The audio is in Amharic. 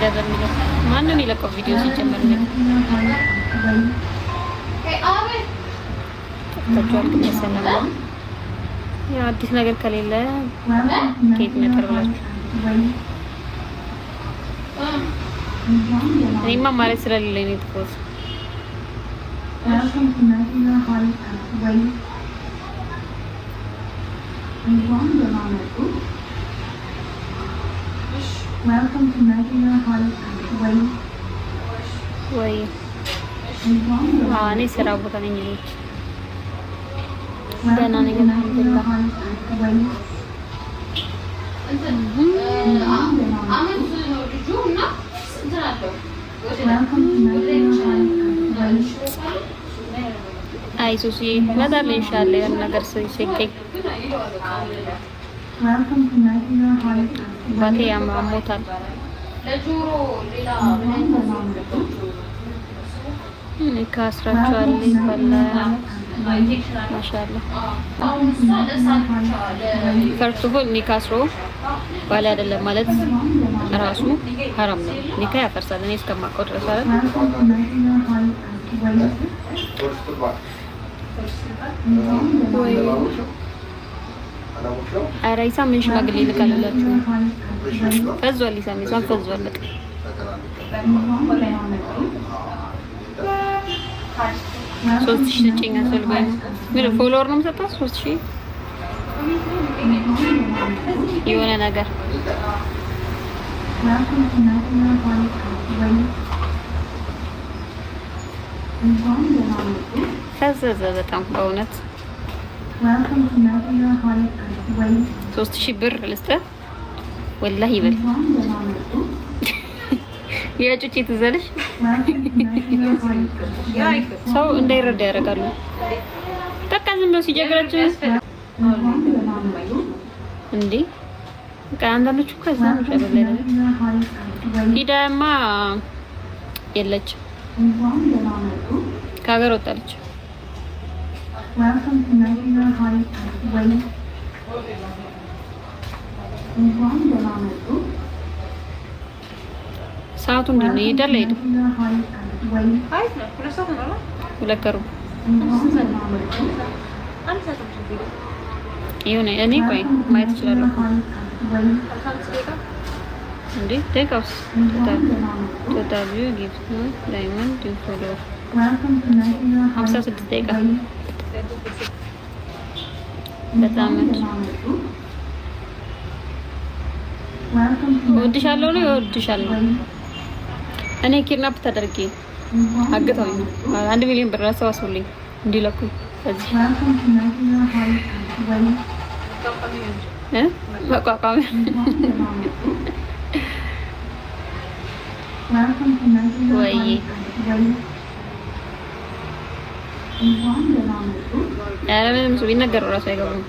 በሚለው ማንም የለቀው ቪዲዮ ሲጀመር ነው። ጠፍታችኋል። ግን የሰላም ነው። ያው አዲስ ነገር ከሌለ ከየት ይመጣል ብላችሁ እኔማ ማለት ስለሌለኝ ነው የጠፋሁት። Welcome to Medina High እንኳን ደህና መጡ። Welcome to Medina High ወይ እንኳን ደህና እኔ ስራ ቦታ ነኝ። ልጅ ደህና ነኝ አልሐምዱሊላህ። አመት ነው ልጁ እና እንትን አለው። Welcome to Medina High አይ ሱሲ እመጣለሁ ኢንሻአላህ የሆነ ነገር ሲገኝ። Welcome to Medina High አባቴ ያሞታል። ለጆሮ ሌላ እንኳን ደህና መጡ። ካስራችኋል ይባላል። ማሻአላህ። አሁን እሷ ለሳት ብቻ First of all ኒካ አስሮ ባል አይደለም ማለት ራሱ ሀራም ነው። ኒካ ያፈርሳል። እኔ እስከማውቀው ድረስ አይደል? Welcome to Medina High እንኳን ደህና ወይ ኧረ ኢሳም ምን ሽማግሌ ይልካል ብላችሁ ነው? ፈዟል። ኢሳም ኢሳም ፈዟል። በቃ እንኳን ደህና መጡ። 3,000 ስጭኝ አስፈልጎኝ ነው። ምን follower ነው የምሰጣት? 3,000 የሆነ ነገር። Welcome to Medina High እንኳን ደህና መጡ። ፈዘዘ በጣም በእውነት። Welcome to Medina High 3,000 ብር ልስጥህ ወላሂ ይበል። እንኳን ደህና መጡ። የጩጬ ትዝ አለሽ? Welcome to Medina High ሰው እንዳይረዳ ያደርጋሉ። በቃ ዝም ብለው ሲጀግራቸው እንኳን ደህና መጡ። እንዴ በቃ አንዳንዶቹ እኮ እዛ ነው Welcome to ሸበል አይደለም። Medina High ሂዳያማ የለችም፣ እንኳን ደህና መጡ። ከሀገር ወጣለች። Welcome to Medina High እንኳን ደህና መጡ። ሰዓቱ እንዴት ነው? ይሄዳል አይሄድም? Medina High 2:15። እንኳን ደህና መጡ። የሆነ እኔ ቆይ ማየት እችላለሁ እኮ እንዴ ደቂቃውስ እንኳን ደህና መጡ። Total view, gift, diamond, follower። Welcome to Medina High 56 ደቂቃ በጣም እንኳን ደህና መጡ። Welcome to እወድሻለሁ ነው እወድሻለሁ። እኔ kidnap ተደርጌ እንኳን አግተውኝ ነው። 1 ሚሊዮን ብር አሰባስቡልኝ እንዲለኩኝ ከዚህ። Welcome to Medina High እ መቋቋሚያ። እንኳን ደህና መጡ። Welcome to Medina ወይ። High እንኳን ደህና መጡ። ኧረ ምንም ሰው ቢነገረው እራሱ አይገባም።